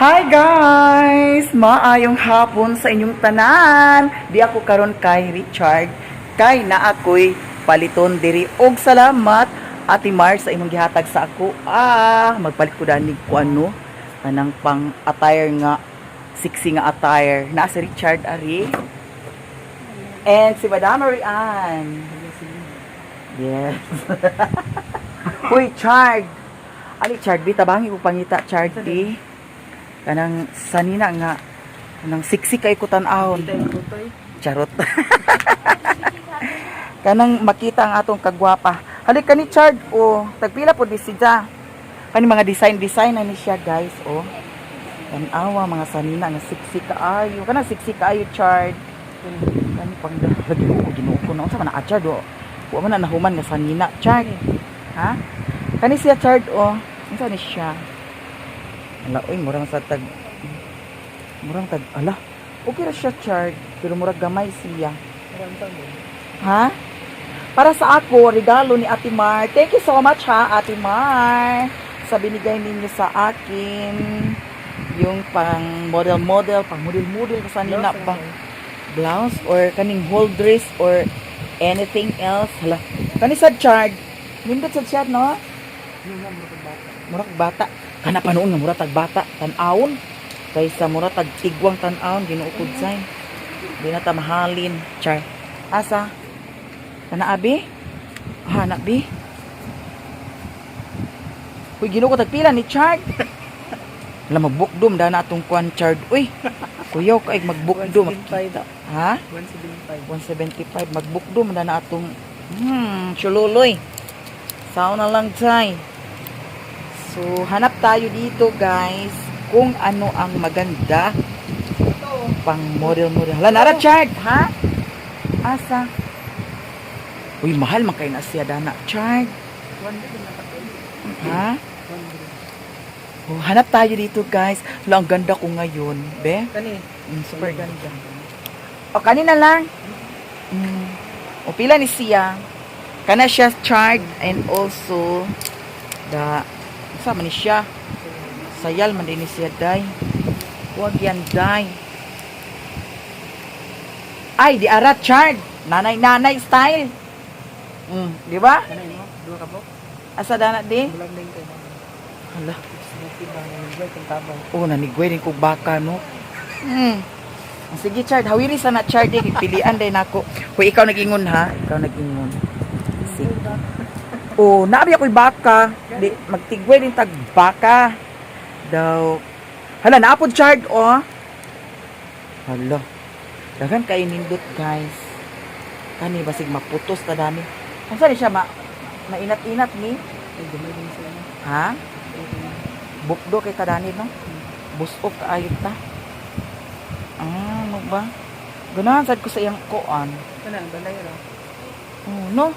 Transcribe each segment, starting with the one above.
Hi guys! Maayong hapon sa inyong tanan. Di ako karon kay Richard kay na ako'y paliton diri, og salamat, Ate Mar, sa imong gihatag sa ako. Ah, magpalit ko danig ko ano kanang pang attire nga sexy nga attire. Na si Richard ari. And si Madam Marianne. Yes. Uy, Chard. Ali, Chard, bi tabangi ko pangita, Chard, di. Kanang sanina nga kanang sexy kay ko tan-awon. Charot. Kanang makita ang atong kagwapa. Halik kani, Chard, oh, tagpila pod ni siya? Kani mga design design na ni siya, guys, oh. Tan-awa mga sanina nga sexy kaayo. Kanang sexy kaayo, Chard. Kani pang Ginoo, Ginoo ko na unsa man na, Chard, oh. Wa man na nahuman nga sanina, Chard. Ha? Kani siya, Chard, oh. Unsa ni siya? Ala, oy, murang tag ala. Okay ra siya, Chard, pero murag gamay siya. Ha? Para sa ako, regalo ni Ate Mar. Thank you so much ha, Ate Mar, sa binigay ninyo sa akin. Yung pang model-model, pang model-model ka sanina ba? Blouse or kaning whole dress or anything else. Hala. Kani sa Chard. Nindot sa siya, no? Murag bata. Kana pa noon nga murag tag bata, tan-awon. Kaysa murag tag tigwang tan-awon, Ginoo ko say. Di na ta mahalin, Char. Asa? Kana abi? Ah, na bi. Uy, Ginoo ko, tagpila ni, Chard? Hala, magbukdom da na atong kwan, Chard. Uy. Kuyaw kay magbukdom. 175. Ha? 175. 175, magbukdom na na atong chululoy. Sao na lang tay. So hanap tayo dito, guys, kung ano ang maganda pang model model. Hala, nara, Chard, ha? Asa? Uy, mahal man kay na siya dana, Chard. Ha? Oh, hanap tayo dito, guys. Hala, ang ganda ko ngayon, be. Kani. Super ganda. O, kanina lang. O, pila ni siya? Kana siya, Chard, and also, the, sa man ni siya? Sayal man din ni siya, day. Huwag yan, day. Ay, di arat, Chard. Nanay-nanay style. Di ba? Kani mo, duha ka mo. Asa dana di? Bulag din kay. Hala. Smoky ba nang kung tabang. Oh, nanigway din kog baka, no? Sige, Chard. Hawiri sana, Chard. Eh. Pilian din ako. Huy, ikaw nag-ingon, ha? Ikaw nag-ingon. Sige. Oh, naabi ako'y baka. Di, magtigway din tag baka. Daw. Hala, naapod, Chard, oh. Hala. Daghan kay nindot, guys. Kani, basig maputos ta dani. Unsa ni siya, ma mainat-inat ni? Ay, gamay din sila. Ha? Bukdo kay kadani, no? Busok kaayo ta. Ah, mo ba? Ganahan sad ko sa iyang kuan. Kana balay ra. Oh, no?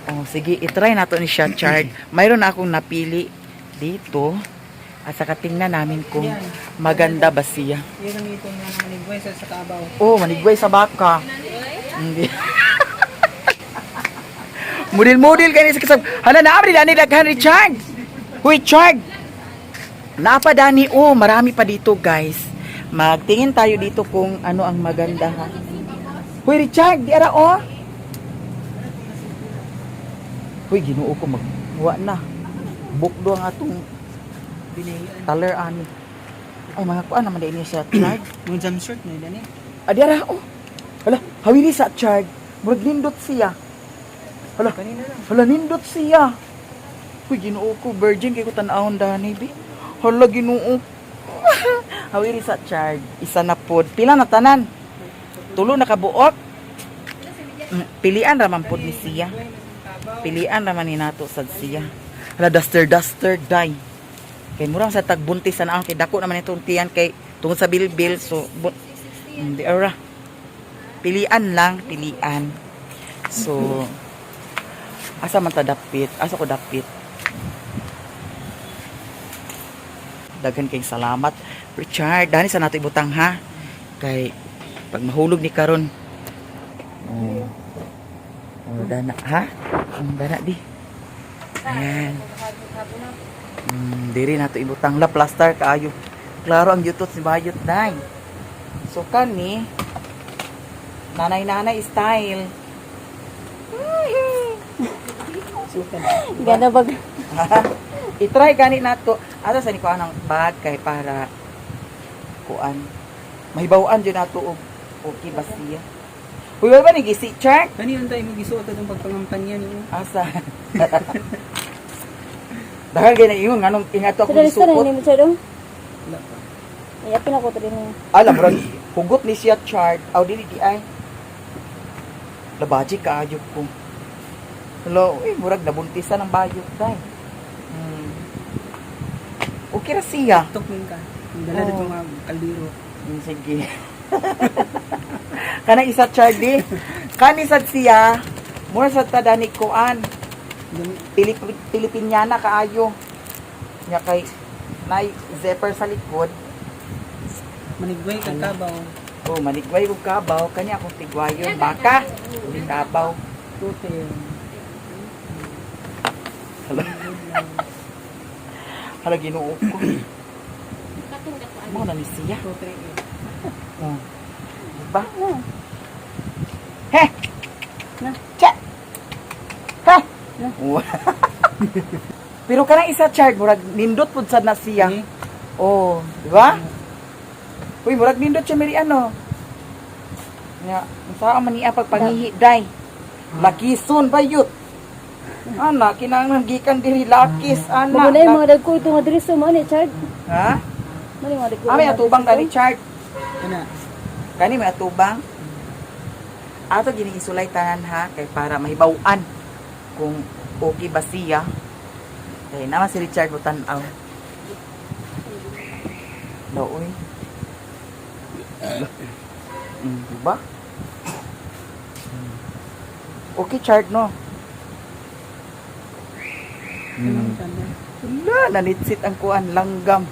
Oh, sige, itry nato ni siya, Chard. Mayroon na akong napili dito. At saka tingnan namin kung Yan. maganda ba siya. Yan ang itong mga manigway sa kabaw. Oh, manigway sa baka. Hindi. Model-model kani sa kasab. Hala, naabri dani daghan, Richard. Huy, Chard. Napa dani, oh, marami pa dito, guys. Magtingin tayo dito kung ano ang maganda, ha. Huy, Richard, di ara oh. Huy, Ginoo ko, magwa na. Bukdo ang atong Binayan. taler ani. Ay, mga kuan naman din siya, Chard. Mga jump shirt na dani. Adi ara oh. Hala, hawiri sa Chard. Murag nindot siya. Hala, Kanina lang. hala, nindot siya. Uy, Ginoo ko, virgin kay ko tan-awon dani bi. Hala, Ginoo. Hawiri sa Chard. Isa na pod. Pila na tanan? Tulo na kabuok. Pilian ra man pod ni siya. Pilian ra man ni nato sad siya. Hala, duster duster day. Kay murang sa tagbuntis na ang kay dako naman itong tiyan kay tungod sa bilbil, so di ara. Pilian lang, pilian. So asa man ta dapit? Asa ko dapit? Daghan kay salamat, Richard. Dani sa nato ibutang ha. Kay pag mahulog ni karon. Oh. Oh, dana ha? Ang dana di. Ayan. Diri nato ibutang la plaster kaayo. Klaro ang YouTube si Bayot day. So kani nanay-nanay style. Sukan. Gana bag. I-try gani nato. Asa sa ni kuan ang bag kay para kuan. Mahibaw-an jud nato og okay ba siya. Uy, wala ba ni gisi check? Kani unta imong gisuot atong pagpangampanya niyo. Asa? Dahil gay na ingon nganong ingato Sa ako dali sa gisuot. ni mo chard oh. Wala pa. Ay apin ako to din. Alam murag hugot ni siya chart. Aw dili di ay. Labaji kaayo ko. Hello, uy, murag nabuntisan ang bayot day. Okay ra siya. Tok min ka. Ang dala Oo. dito nga kaldero. Sige. Kana isa Charlie. Kani sad siya. Mura sad ta dani kuan. Dami. Pilipinyana kaayo. Nya kay nay zipper sa likod. Manigway kag kabaw. Oh, manigway og kabaw kani akong tigwayon baka. Di kabaw. Tote. Hala. Hala Ginoo ko. Mao na ni siya. Tote. Oh. Diba? He! Na. Che! He! Na. Oh. Pero kanang isa chard murag nindot pud sad na siya. Eh, Oh, di ba? Uy, murag nindot siya meri ano. Nya, unsa man niya pagpangihi day. Lakison ba yut? Ana, kinahanglan gikan diri lakis ana. Maguna yung mga dagko ito nga dress mo ni chard. Ha? Mo ni mga dagko. Ah, may atubang dali chard. Kana. Kani may atubang. Ato gini isulay tanan ha kay para mahibaw-an kung okay ba siya. Kay naman si Richard mo tan-aw. Nooy. Diba? Okay, Chard, no? Ano sana? Wala, nanitsit ang kuan, langgam.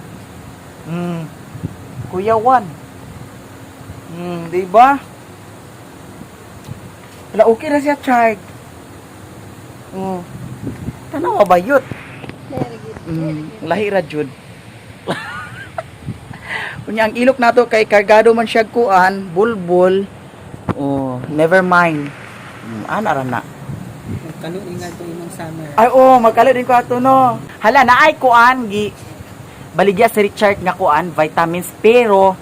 Kuya Juan. Di ba? Wala, okay na siya, Chard. Tanawa ba yun? Lahi ra jud. Unya ang ilok nato kay kargado man siya kuan, bulbul. Oh, never mind. Ana ra na. Kalo ingat to imong summer. Ay oh, magkalo din ko ato no. Hala na ay kuan gi baligya si Richard nga kuan vitamins pero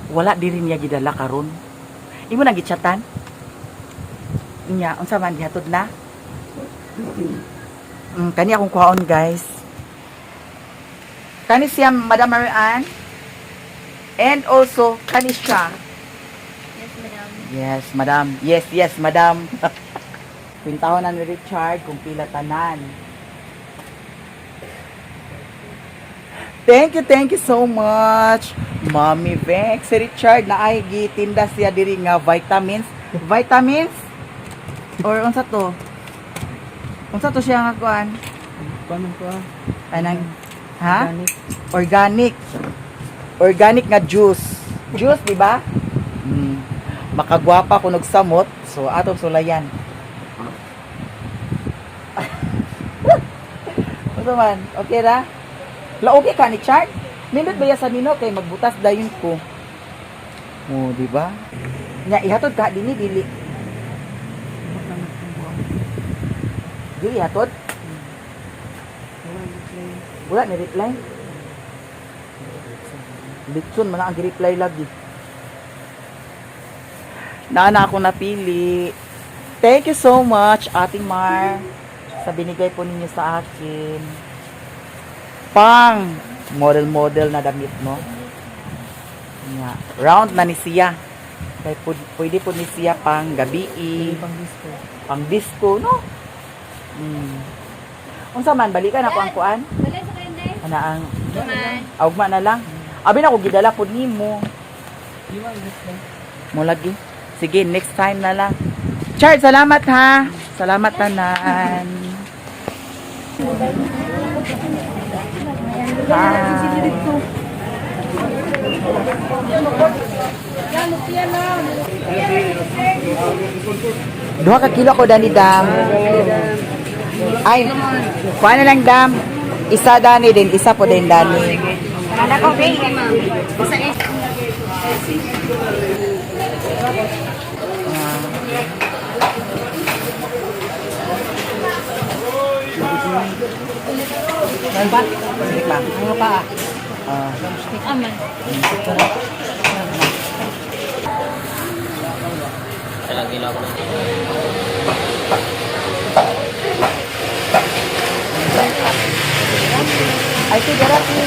wala diri niya gidala karon. Imo nang gichatan? Nya, unsa man gihatod na? Kani akong kuhaon guys. Kani siya Madam Marian. And also kani siya. Yes, madam. Yes, madam. Yes, yes, madam. Kwintahon na ni Richard kung pila tanan. Thank you so much. Mommy Vex, si Richard na ay gitinda siya diri nga vitamins. Vitamins? Or unsa to? Unsa to siya nga kuan? Paano ko ah? Anang ha? Organic. Organic. Organic nga juice. Juice, di ba? Makagwapa kung nagsamot. So, atong sulayan. Ano man? Okay ra? La okay ka ni Chard? Nindot ba ya sa nino kay magbutas dayon ko. Oh, di ba? Nya ihatod ka dinhi dili. Dili hatod? Wala ni reply. Litson man ang reply lagi. Naana ako napili. Thank you so much, Ate Mar, sa binigay po ninyo sa akin. Pang model-model na damit, no? Yeah. Round na ni siya. Kay pwede po ni siya pang gabi, Pang disco. pang disco, no? Unsa man balikan ako ang kuan? Balay sa kayo, Day. Ana ang Man. augma na lang. Abi na ko gidala pud nimo. Di ba gusto? Mo lagi. Sige, next time na lang. Chard, salamat ha. Salamat tanan. Bye. Duha ka kilo ko dani dam. Ay, kuha na lang dam. Isa dani din, isa po din dani. Ma'am. Sige pa. Ano pa? Ah. Aman. Ay, sige, Rafi.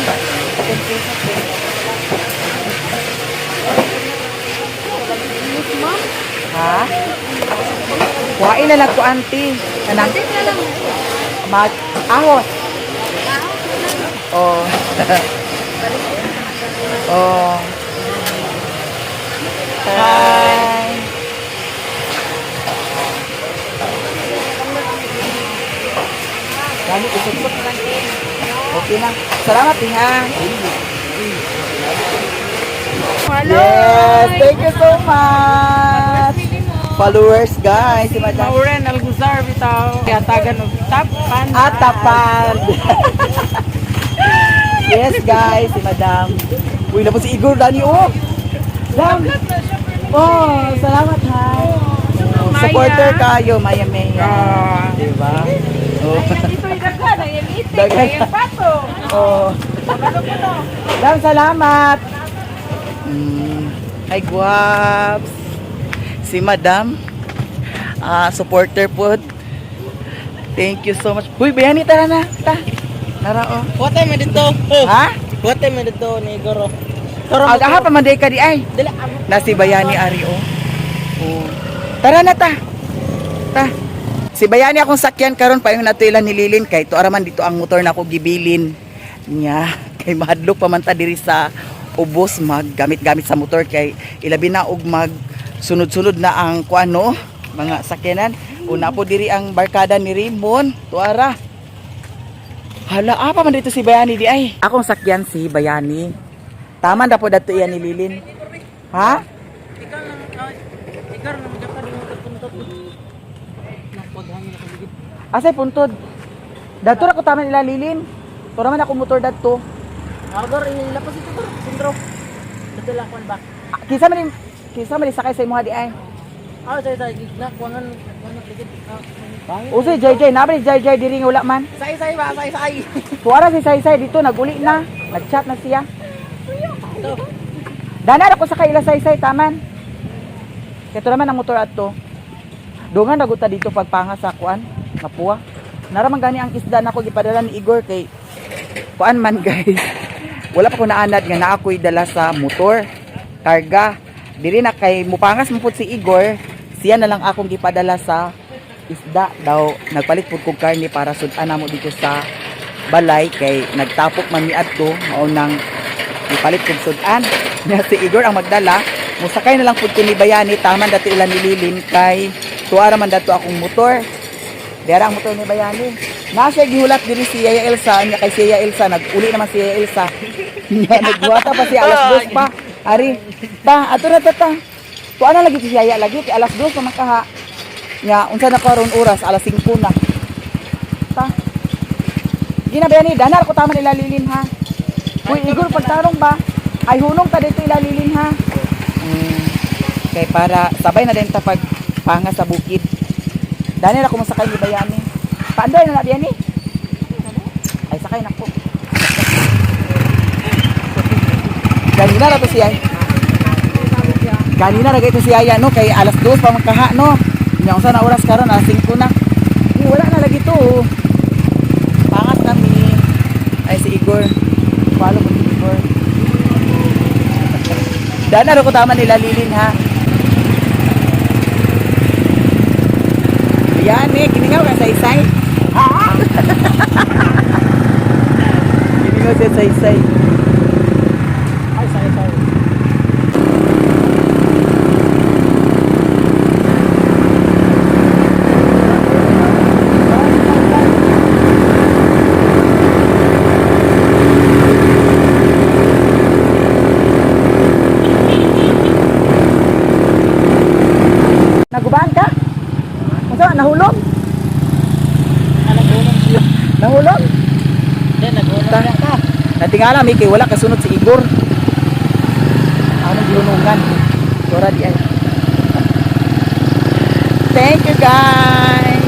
Ha? Kuhain na lang ko, auntie. Kanang Budget na lang. mag ahos. Oh. Oh. Hi. Dali, usok-usok na lang. Okay na. Salamat, ha. Yes, thank you so much. Followers, guys. Si Madam. Mauren Alguzar bitaw. Yatagan og tapan. Atapan. Yes, guys, si Madam. Uy, na po si Igor Dani, oh. Dam. Oh, salamat ha. Oh, supporter kayo, Maya Maya. Diba? Oh. Daghan, ay itik, Daghan. ay pato. Oh. Dam, salamat. Hi, guwaps. Si Madam. Ah, supporter po. Thank you so much. Uy, bayani, tara na. Ta. Nara, oh. What time dito? Ha? What time dito ni Goro? Agaha pa man day ka di ay. Dili. Na si Bayani Ari oh. Oh. Tara na ta. Ta. Si Bayani akong sakyan karon payon nato ilan nililin kay to araman dito ang motor na ako gibilin niya kay mahadlok pa man ta diri sa ubos maggamit-gamit sa motor kay ilabi na og mag sunod-sunod na ang kuano mga sakyanan. Una po diri ang barkada ni Raymond. Tuara. Hala, apa man dito si Bayani di ay. Akong sakyan si Bayani. Tama na po dato iyan ni Lilin. Ha? Ikaw lang ikaw lang dapat dimo puntod. Napodhangin ako ligid. Asay puntod. Dato ra ko tama nila Lilin. Tura man ako motor dadto. Agor ilapas ito gor. Sindro. Dito lang kon ba. Ah, kinsa man ni sakay sa imuha di ay. Ah, say say na kuangan kuangan ligid. Usay Jay Jay, nabre Jay Jay diri nga wala man. Say say ba, say say. Tuara si Say Say dito naguli na. Nagchat na siya. Dana ra ko sa kaila Say Say taman. Kay naman ang motor adto. Dungan naguta dito pagpanga sa kuan, napuwa. Naraman gani ang isda nako gipadala ni Igor kay kuan man guys. Wala pa ko naanad nga naa ko'y dala sa motor karga. Diri na kay mupangas mo pud si Igor, siya na lang akong gipadala sa isda daw. Nagpalit pud kog karne para sud-an namo dito sa balay kay nagtapok man mi adto mao nang ipalit kog sud-an. Nya si Igor ang magdala, musakay na lang pud ko ni Bayani taman dati ilan nililin kay tuara man dato akong motor. Dera ang motor ni Bayani. Na siya gihulat diri si Yaya Elsa, nya kay si Yaya Elsa naguli naman si Yaya Elsa. Nya nagbuhata pa siya alas 2 pa. Ari, ta ato na ta ta. Tuwa na lagi si Yaya lagi kay alas 2 pa man kaha. Nya unsa na karon oras alas 5 na. Ta. Gina Bayani, danar ko tama ilalilin ha. Uy, Igor pagtarong ba? Ay hunong ta dito ilalilin ha. Kay para sabay na din ta pag panga sa bukid. Dani ra ko sakay ni Bayani. Paandoy na na Bayani? Ay sakay na ko. Ganina ra to siya. Ganina ra gayto si Yaya no kay alas 2 pa magkaha no. Nya unsa na oras karon alas 5 na. Di wala na lagi to. Oh. Pangas kami. Ay si Igor. Follow ko si Igor. Dana ra ko tama nila Lilin ha. Ayan eh, kiningaw ka sa isay. Kiningaw siya sa isay. Ay say say. Nagubaan ka? Unsa nahulog? Nagulong siya. Nahulog? Then nagulong Ta. ka. Natingala mi kay wala kasunod si Igor. Anong gihunungan? Dora di ay. Thank you, guys.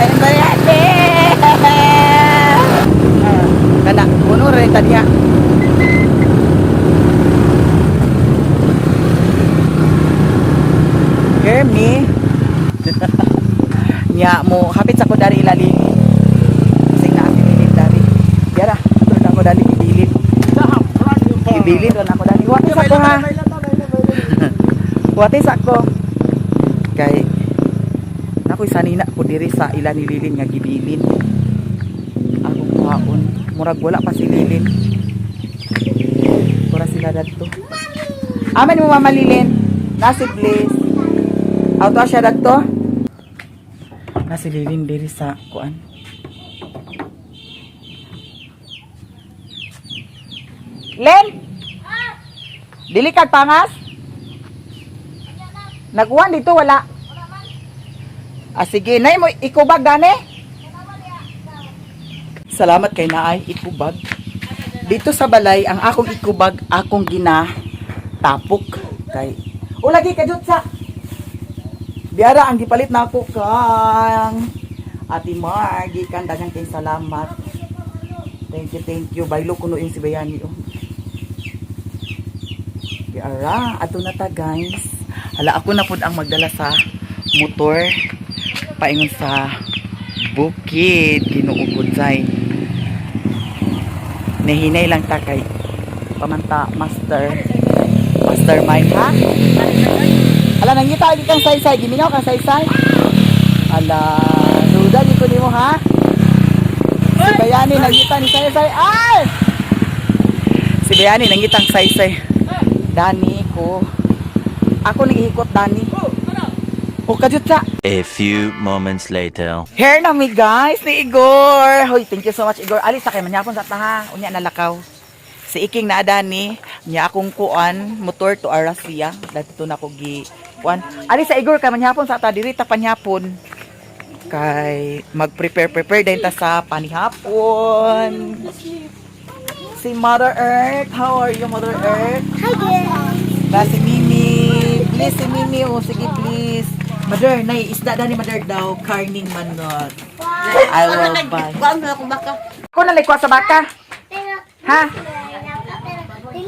And bayate. Kana, puno rin tadiha. Hear me? Nya mo hapit sa ko dari ilali. Kasi na bilin dari. Yara, ito na ako dali ibilin. Ibilin ron ako dali. Huwati sa ko ha. Huwati sa ko. Kay nakoy sanina ko diri sa ila ni Lilin nga gibilin. Akong kuhaon. Murag wala pa si Lilin. Pura sila dadto. Amen mo, Mama Lilin. Nasi please. Auto siya dadto. Nasi Lilin diri sa kuan. Len! Dili kag pangas? Naguan dito wala. Ah, sige, nay mo ikubag gani. Salamat kay naay ikubag. Dito sa balay ang akong ikubag akong gina tapok kay. O lagi ka sa. Biara ang gipalit na ako kang Ate Mar, gikan daghang kay salamat. Thank you, thank you. Baylo kuno yung si Bayani oh. Biara, ato na ta, guys. Hala, ako na pud ang magdala sa motor paingon sa bukid, Ginoo ko jay. Nahinay lang ta kay pamanta master mastermind ha. Ala, nangita lagi kang saysay, gimingaw kang saysay. Ala, duda di ko nimo ha. Si Bayani nangita ni saysay. Ay! Si Bayani nangitang saysay. Dani ko. Ako nang ihikot dani. O kadyot sa. A few moments later. Here na mi, guys, ni Igor. Hoy, thank you so much, Igor. Alis sa kay manyapon sa taha. Unya nalakaw. Si Iking na dani, niya akong kuan motor to Arasia. Dito na ko gi kuan. Alis sa Igor kay manyapon sa ta diri ta panyapon. Kay mag-prepare prepare din ta sa panihapon. Si Mother Earth, how are you, Mother Earth? Hi guys. Ba si Mimi. Please si Mimi, oh sige please. Mother, nay isda dani mother daw, karning manot. I will buy. Kuan na ako baka. Ako na lang kuha sa baka. Pero Ha?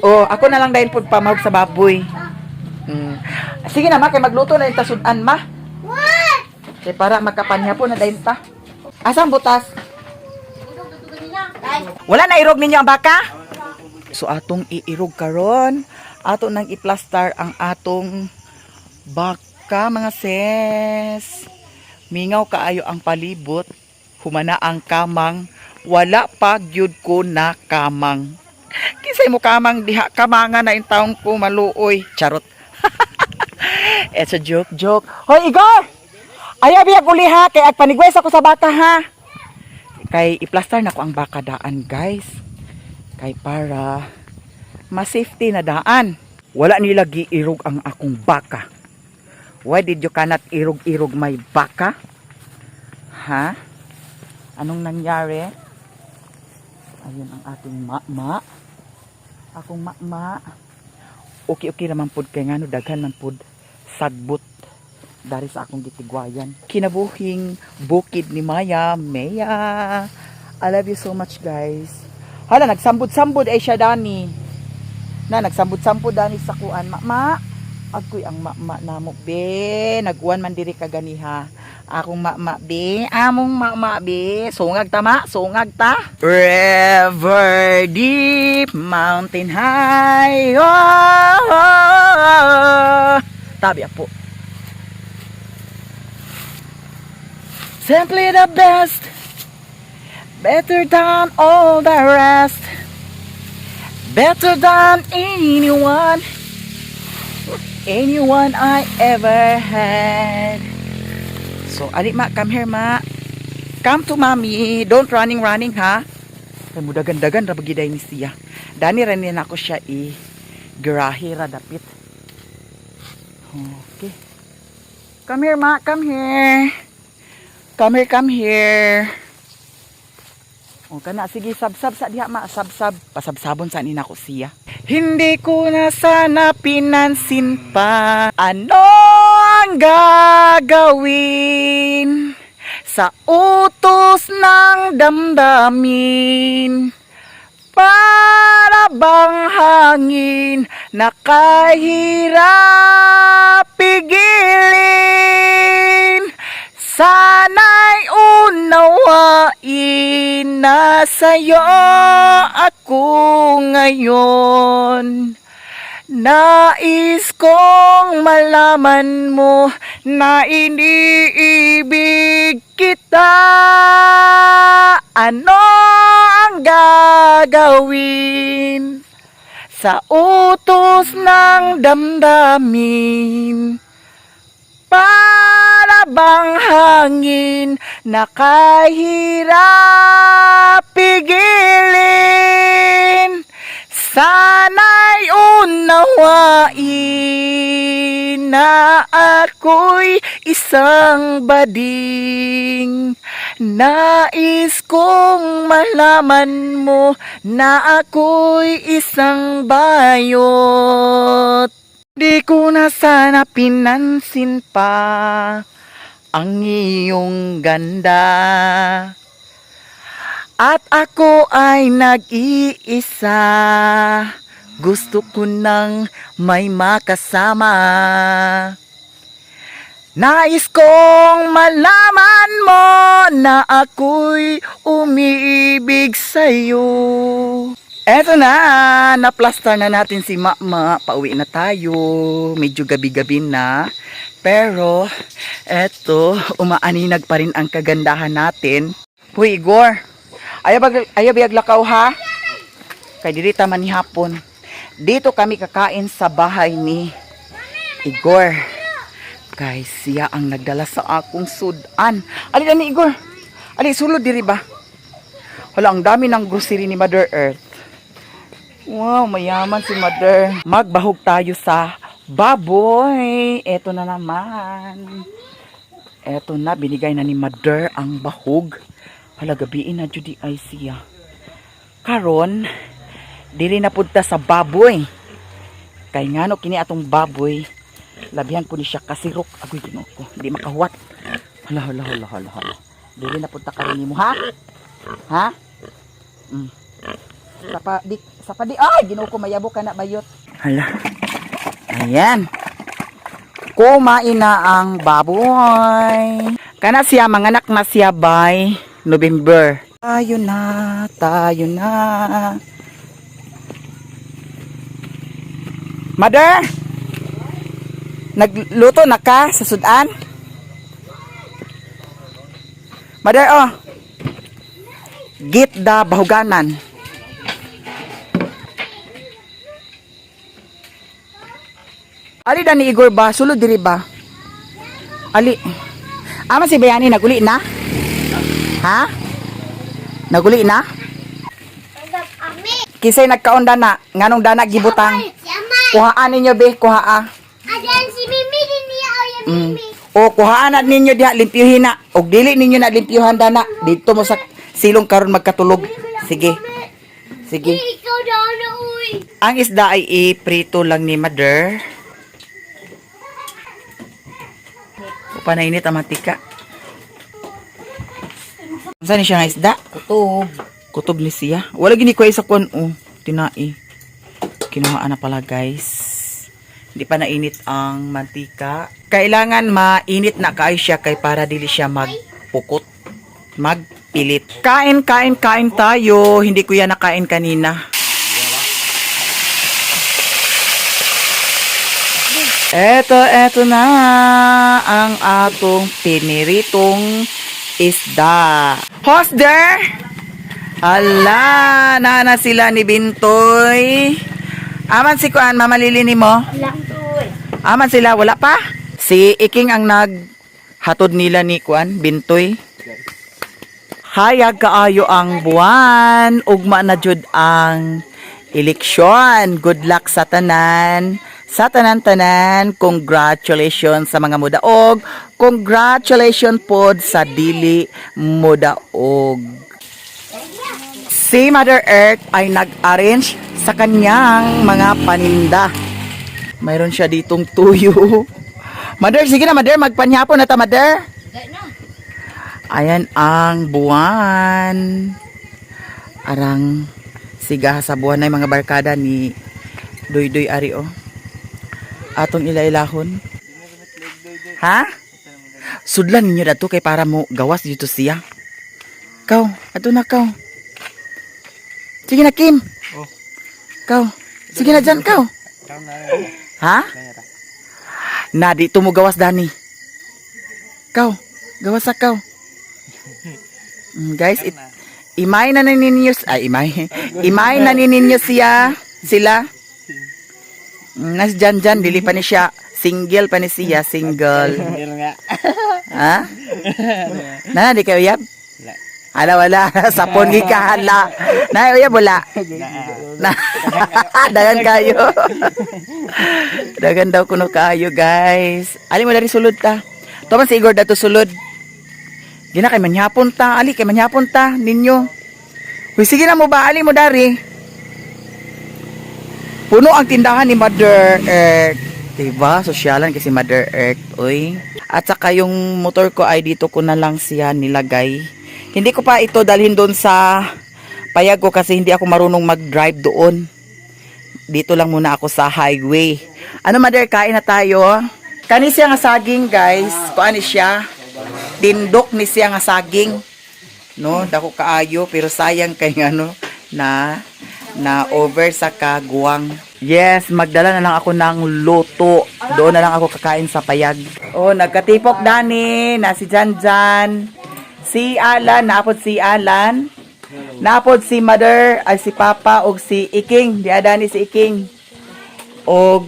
Oh, ako na lang dahil pud pamahog sa baboy. Sige na ma, kay magluto na yung tasudan ma. What? Kay para makapanya po na dahil ta. Asang butas? Wala na irog ninyo ang baka? So atong iirog karon, ato nang iplastar ang atong baka, mga sis. Mingaw kaayo ang palibot, humana ang kamang, wala pa gyud ko na kamang. Kinsay mo kamang diha, kamanga na in taong ko maluoy. Charot. It's a joke, joke. Hoy Igor! Ayaw biyag uli ha, kay agpanigwes ako sa baka ha. Kay iplastar na ko ang baka daan, guys. Kay para ma-safety na daan. Wala nila giirog ang akong baka. Why did you cannot irog-irog my baka? Ha? Anong nangyari? Ayun ang ating mama. Akong mama. Okay-okay naman pod kay ngano daghan man pod sagbot dari sa akong gitigwayan. Kinabuhing bukid ni Maya, Maya. I love you so much, guys. Hala, nagsambod-sambod ay siya dani. Na, nagsambod-sambod dani sa kuan. Mama, agkoy ang mama namo be. Naguan man diri ka ganiha. Akong mama be, among mama be. Sungag ta ma, sungag ta. River deep, mountain high. Oh. Tabi apo. Simply the best, better than all the rest, better than anyone, anyone I ever had. So, ali ma, come here ma. Come to mommy. Don't running running ha. Kay mudagan-dagan ra bagiday ni siya. Dani ra ni nako siya i garahe ra dapit. Okay. Come here ma, come here. Come here, come here. O kana, sige, sabsab sa diha ma, sabsab. Pasabsabon sa nina ko siya. Hindi ko na sana pinansin pa. Ano ang gagawin sa utos ng damdamin? Para bang hangin na kahirap pigilin? Sana'y unawain na sa'yo ako ngayon. Nais kong malaman mo na iniibig kita. Ano ang gagawin sa utos ng damdamin? Para bang hangin na kahirap pigilin? Sana'y unawain na ako'y isang bading. Nais kong malaman mo na ako'y isang bayot. Di ko na sana pinansin pa ang iyong ganda. At ako ay nag-iisa. Gusto ko nang may makasama. Nais kong malaman mo na ako'y umiibig sa'yo. Eto na, naplastar na natin si Mama. Pauwi na tayo. Medyo gabi-gabi na. Pero, eto, umaaninag pa rin ang kagandahan natin. Huy, Igor. Ayaw, bag, ayaw biyag lakaw ha? Kay dili ta man ni hapon. Dito kami kakain sa bahay ni Igor. Guys, siya ang nagdala sa akong sudan. Ali na ni Igor. Ali, sulod diri ba? Wala, ang dami ng grocery ni Mother Earth. Wow, mayaman si Mother. Magbahog tayo sa baboy. Eto na naman. Eto na, binigay na ni Mother ang bahog. Hala, gabiin na Judy ay siya. Karon, dili na punta sa baboy. Kay ngano kini atong baboy, labihan po ni siya kasirok. Agoy, Ginoo ko, hindi makahuwat. Hala, hala, hala, hala, hala. Dili na punta karon nimo, ha? Ha? Sapa di, sapa di. Ay, Ginoo ko, mayabo ka na bayot. Hala. Ayan. Kumain na ang baboy. Kana siya, manganak na siya by November. Tayo na, tayo na. Mother! Nagluto na ka sa sudan? Mother, oh. Git da bahuganan. Ali da ni Igor ba? Sulod diri ba? Ali. Ama si Bayani naguli na? Ha? Naguli na? Ami. Kisay nagkaon dana, nganong dana gibutang? Si Amay. Kuhaan ninyo be, kuhaa. Adan si Mimi din niya o yung Mimi. O kuhaan na ninyo diha limpyuhin na. Og dili ninyo na limpyuhan dana. Dito mo sa silong karon magkatulog. Sige. Sige. Eh, ikaw daw na uy. Ang isda ay iprito lang ni Mother. Panainit ang mantika. Saan ni siya nga isda? Kutob. Kutob ni siya. Wala gini ko sa kuan oh. Tinai. Kinuhaan na pala guys. Hindi pa nainit ang mantika. Kailangan mainit na kaayo siya kay para dili siya magpukot. Magpilit. Kain, kain, kain tayo. Hindi ko yan nakain kanina. Eto, eto na ang atong piniritong isda. Host there! Ala, naana sila ni Bintoy. Aman si Kuan, Mama Lili ni mo? Aman sila, wala pa? Si Iking ang naghatod nila ni Kuan, Bintoy. Hayag kaayo ang buwan, ugma na jud ang eleksyon. Good luck sa tanan. Sa tanan-tanan, congratulations sa mga mudaog. Congratulations pod sa dili mudaog. Si Mother Earth ay nag-arrange sa kanyang mga paninda. Mayroon siya ditong tuyo. Mother, sige na Mother, magpanyapon na ta Mother. Ayan ang buwan. Arang siga sa buwan na yung mga barkada ni Doy Doy Ari oh. Atong ilailahon. Ha? Sudlan ninyo dato kay para mo gawas dito siya. Kaw, ato na kaw. Sige na Kim. Oh. Kaw. Sige na dyan kaw. Ha? Na dito mo gawas dani. Kaw, gawas sa kaw. Guys, imay na ninyo ay imay. Imay na ninyo siya, sila. Nas dyan dyan, dili pa ni siya. Single pa ni siya, single. Single nga. Ha? Na, di kayo uyab? Wala. Hala, wala. Sapon gi ka, hala. Na, uyab, wala. Na, dagan kayo. Dagan daw kuno kayo, guys. Ali mo dari sulod ta. Tuman si Igor dato sulod. Di na kay manyapon ta. Ali, kay manyapon ta, ninyo. Uy, sige na mo ba? Ali mo dari. Puno ang tindahan ni Mother Earth. Diba? Sosyalan kasi Mother Earth. Uy. At saka yung motor ko ay dito ko na lang siya nilagay. Hindi ko pa ito dalhin doon sa payag ko kasi hindi ako marunong mag-drive doon. Dito lang muna ako sa highway. Ano Mother, kain na tayo. Kani siya nga saging, guys. Kuan ni siya. Tindok ni siya nga saging. No, dako kaayo pero sayang kay ano na na over sa kaguwang. Yes, magdala na lang ako ng luto. Doon na lang ako kakain sa payag. Oh, nagkatipok Dani, na si Janjan, si Alan, naapod si Alan. Naapod si Mother, ay si Papa og si Iking, di adani si Iking. Og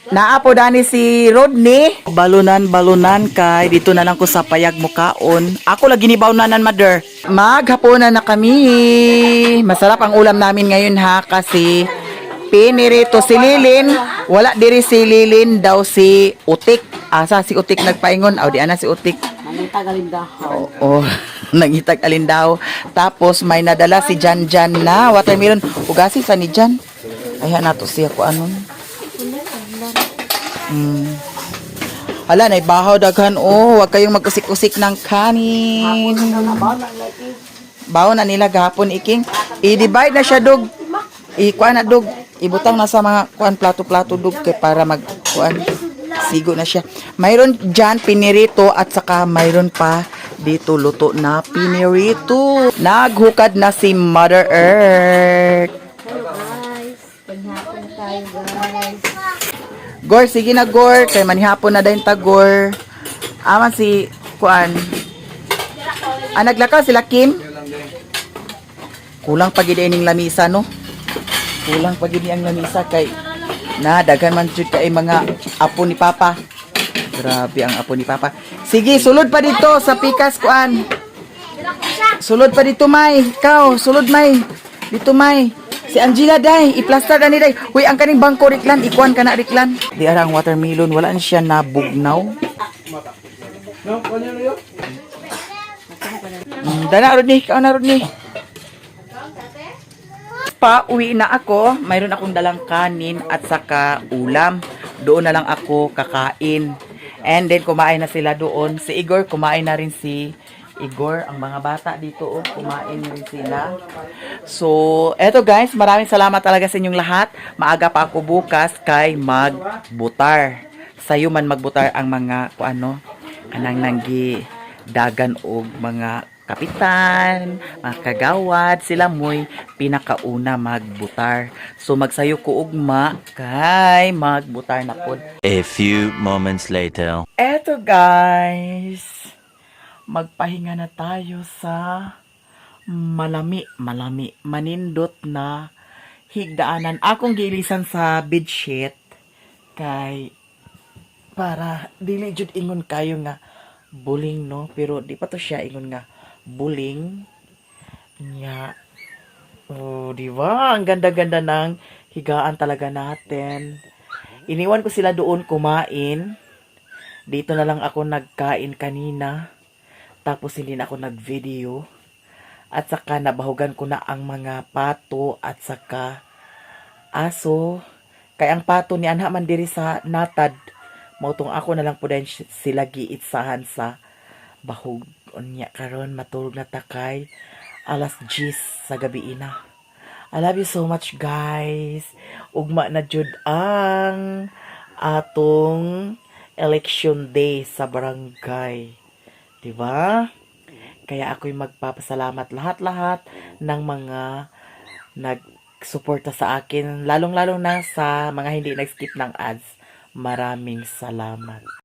Naapo dani si Rodney. Balunan, balunan kay dito na lang ko sa payag mukaon. Ako lagi ni bawnanan, mother. Maghaponan na kami. Masarap ang ulam namin ngayon ha kasi pinirito si Lilin. Wala diri si Lilin daw si Utik. Asa si Utik nagpaingon? Aw di ana si Utik. Oo, nangitag alindaw. Tapos may nadala si Jan Jan na watermelon. Ugasi sa ni Jan. Ayan nato siya ko anon. Hala, nay bahaw daghan oh, wag kayong mag-usik-usik ng kanin. Baon na nila gahapon iking. I-divide na siya dog. I-kuan na dog. Ibutang na sa mga kuan plato-plato dog kay para mag kuan sigo na siya. Mayroon dyan pinirito at saka mayroon pa dito luto na pinirito. Naghukad na si Mother Earth. Guys, paghapon tayo guys. Gor, sige na Gor, kay manihapon na dayon ta Gor. Aman si kuan. Ah, naglakaw sila Kim. Kulang pa gid ining lamisa no. Kulang pa gid ang lamisa kay na daghan man jud kay mga apo ni Papa. Grabe ang apo ni Papa. Sige, sulod pa dito sa pikas kuan. Sulod pa dito, May. Ikaw, sulod, May. Dito, May. Si Angela, day. I-plaster na ni, day. Uy, ang kaning bangko, Riklan. Ikuan ka na, Riklan. Di ara ang watermelon. Wala na siya nabugnaw. Dana, Rodney. Ikaw na, Rodney. Pa, uwi na ako. Mayroon akong dalang kanin at saka ulam. Doon na lang ako kakain. And then, kumain na sila doon. Si Igor, kumain na rin si Igor. Ang mga bata dito, oh, kumain rin sila. So, eto guys, maraming salamat talaga sa inyong lahat. Maaga pa ako bukas kay magbutar. Sayo man magbutar ang mga, kung ano, anang nanggi dagan og mga kapitan, mga kagawad, sila mo'y pinakauna magbutar. So magsayo ko ugma kay magbutar na pod. A few moments later. Eto guys, magpahinga na tayo sa malami, malami, manindot na higdaanan. Akong gilisan sa bedsheet kay para dili jud ingon kayo nga buling no, pero di pa to siya ingon nga buling nya. Oh, di ba? Ang ganda-ganda ng higaan talaga natin. Iniwan ko sila doon kumain. Dito na lang ako nagkain kanina. Tapos hindi na ako nag-video. At saka nabahugan ko na ang mga pato at saka aso. Kay ang pato ni anha man diri sa natad. Mao tong ako na lang po din sila giitsahan sa bahog. Unya karon matulog na ta kay alas 10 sa gabi na. I love you so much, guys. Ugma na jud ang atong election day sa barangay. 'Di ba? Kaya ako'y magpapasalamat lahat-lahat ng mga nagsuporta sa akin, lalong-lalo na sa mga hindi nag-skip ng ads. Maraming salamat.